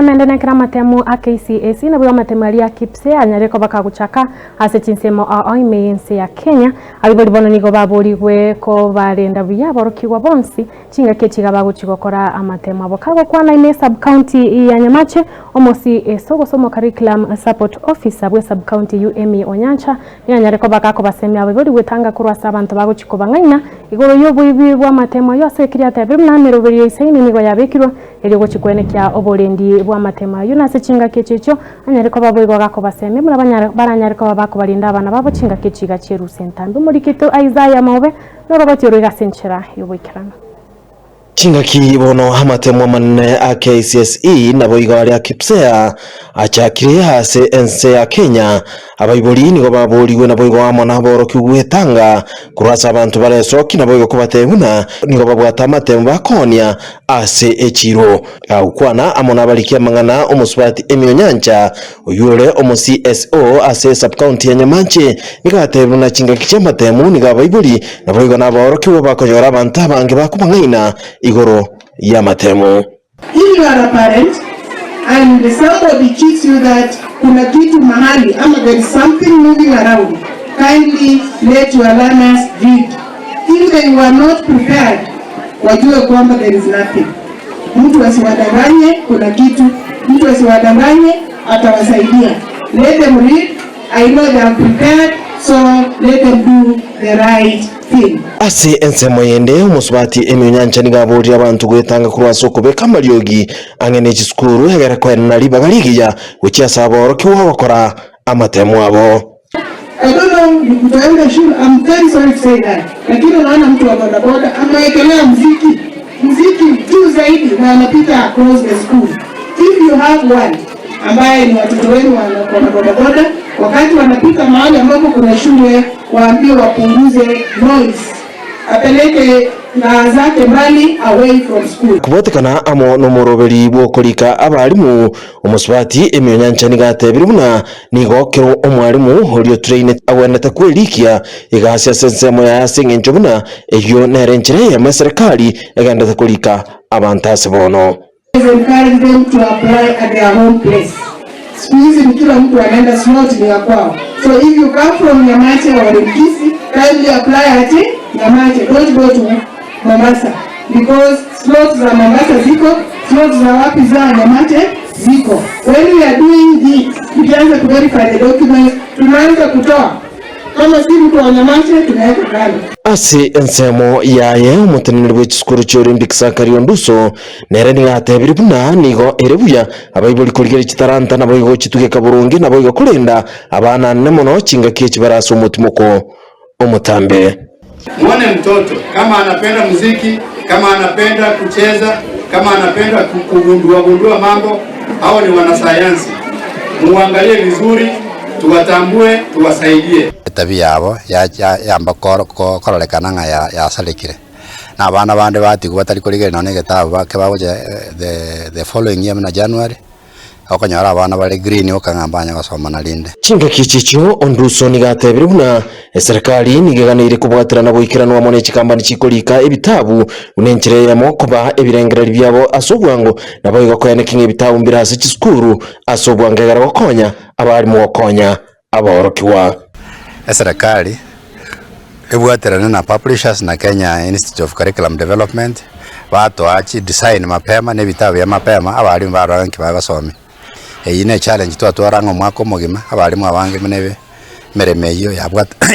Ensemo ende nekero amatemu a KCSE naboigo amatemu aria a KPSEA anyare koba kagochaka ase chinsemo ao ao ime y'ense ya Kenya. Abaibori bono nigo baborigwe kobarenda buya aborokigwa bonsi chingaki echi iga bagochia gokora amatemu abo. Kagokwana ime y'esub-county ya Nyamache, omosi eso gose omo-curriculum support officer bw'esub-county eyio Emmy Onyancha nigo anyare koba gakobasemia abaibori gwetanga korwa ase abanto bagochia kobang'aina igoro y'oboibi bw'amatemu ayio ase ekeri atebire buna emeroberio ya isaini nigo yabekirwe erio gochia koenekia oborendi bw'amatemu ayio na ase chingaki echio echio anyare koba boigo gakobasemia buna banyare baranyare koba bakobarinda abana babo chingaki echi iga chi'erusa entambe. Omoriki oito Isaiah Maobe noroboti oro iga ase enchera y'oboikeranu. Chingaki bono amatemo amanene a KCSE naboigo aria KPSEA achakire ase ense ya Kenya. Abaibori nigo baborigwe naboigo amo naborokigwe gwetanga korwa ase abanto baresoki naboigo kobatebia buna nigo babwate amatemo bakoonia ase echiro. Gagokwana amo nabariki amang'ana omosubati Emmy Onyancha oyio ore omo CSO ase esub-county ya Nyamanche nigo atebia buna chingaki chi'amatemo nigo abaibori Naboigo naborokigwa bakonyora abanto abange bakobang'aina igoro y'amatemo. If you are a parent and somebody cheats you that kuna kitu mahali ama there is something moving around, kindly let your learners read. If they were not prepared, wajue kwamba there is nothing. Mtu asiwadanganye kuna kitu, mtu asiwadanganye atawasaidia. Let them read. I know they are prepared so let them do the right thing. Ase ensemo yende, omosubati emionyancha nigo aborire abanto gwetanga korwa ase okobeka amariogi ang'e ne chisukuru egere koenena ribaga rigiya gochia ase aborokigwa gokora amatemo abo. I don't know ni kutoenda shule, I'm very sorry to say that, lakini unaona mtu wa bodaboda amewekelea mziki mziki juu zaidi na anapita across the school. If you have one ambaye ni watoto wenu wana bodaboda, wakati wanapita mahali ambapo kuna shule, waambie wapunguze noise, apeleke raha zake mbali away from school. Kobotekana amo nomoroberi bw'okorika abalimu, omosubati emionyancha nigo atebire buna nigo kero omwalimu oria otrainete agwenerete kwerikia egasi ase ensemo yaye ase eng'encho buna eyio nere enchera eyemo eserekari egenderete korika abanto ase bono. Encourage them to apply at their home place. Siku hizi ni kila mtu anaenda slot ni ya kwao. So if you come from Nyamache or Kisii, kindly apply at Nyamache. Don't go to Mombasa because slots za Mombasa ziko, slots za wapi za Nyamache ziko. When we are doing this, tukianza ku verify the documents, tunaanza kutoa kama si mtu wa Nyamache tunaweka kando. Ase ensemo yaye omoteneneri bwe chisukuru chia Olympic Zachary Onduso nere nigo atebirie buna nigo ere buya abaibori korigereria chitalanta naboigo gochitugeka boronge naboigo korenda abana anene mono chingaki echi bare ase omotimoko omotambe. Mwone mtoto kama anapenda muziki, kama anapenda kucheza, kama anapenda kugundua gundua mambo, hao ni wanasayansi. Muangalie vizuri, tuwatambue, tuwasaidie. Etabi yabo yamba kororekana ng'a yasarekire, na abana bande batigwa batari korigereria nonya na egetabu bake bagocha the following year buna January, okonyora abana bare green okang'a mbanya gosoma narinde. Chingaki echi echio Onduso nigo atebire buna eserekari nigo eganeire kobwaterana goikeranwa amo ne chikambani chikorika ebitabu buna enchera eyemo koba ebirengererio biabo ase obwango naboigo koeneki ng'a ebitabu mbire ase chisukuru ase obwango egere gokonya abarimu gokonya aborokigwa. Eserekari ebwaterane na publishers na Kenya Institute of Curriculum Development batoa chi design mapema na ebitabu bia mapema abalimu barora nki bagosomia. Eyio ne challenge twatwara ng'a omwaka omogima abalimu abange buna emeremo eyio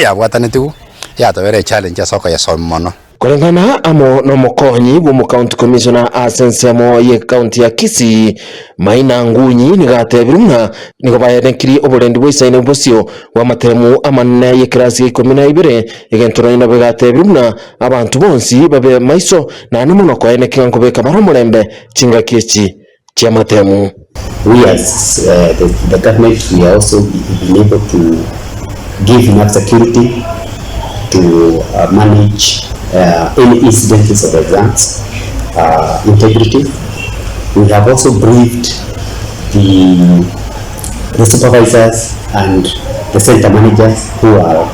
yabwatanetigwe yatobera echallenge ase okoyesomia mono. Koreng'ana amo nomokonyi bw'omocounty commissioner ase ensemo y'ecounty ya Kisii, Maina Ngunyi nigo atebire ng'a nigo baenekirie oborendi bwaisaine bosio bw'amatemu amanene y'ekerasi gia ikomi na ibere, egento nonya nabo egatebire buna abanto bonsi babe maiso naende mono koenekia ng'a nkobeka bare omorembe chingaki echi chi'amatemu. We as the the government we are also been able to give enough security to manage any incidences of exams integrity. We have also briefed the the supervisors and the center managers who are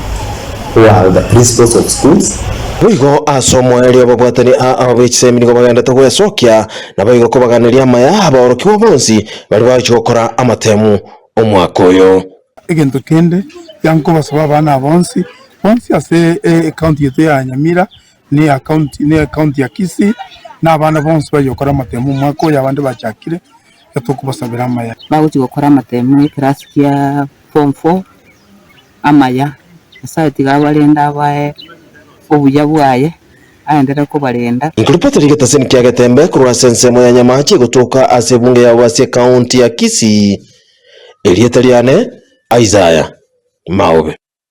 who are the principals of schools. Boigo ase omoerio ababwatani aa be chisemi nigo bagendete gwesokia, naboigo kobaganeria amaya abaorokigwa bonsi baria bagochia gokora amatemu omwaka oyo. Egento kende giankobasaba abana aba bonsi, bonsi ase ecounty yaito ya Nyamira, ne ecounty ne ecounty ya Kisii, na abana bonsi bayokora amatemo omwaka oyo abande bachakire, tokobasabera amaya. Bagochia gokora amatemo ekerasi kia form four amaya, Nyasaye tiga abarende abae obuya bwaye, aenderere kobarenda. Nkoripotera egetaseni kia Getembe korwa ase ensemo ya Nyamache egotoka ase ebunge ya Obasie ekaunti ya Kisii. Erieta riane Isaiah Maobe.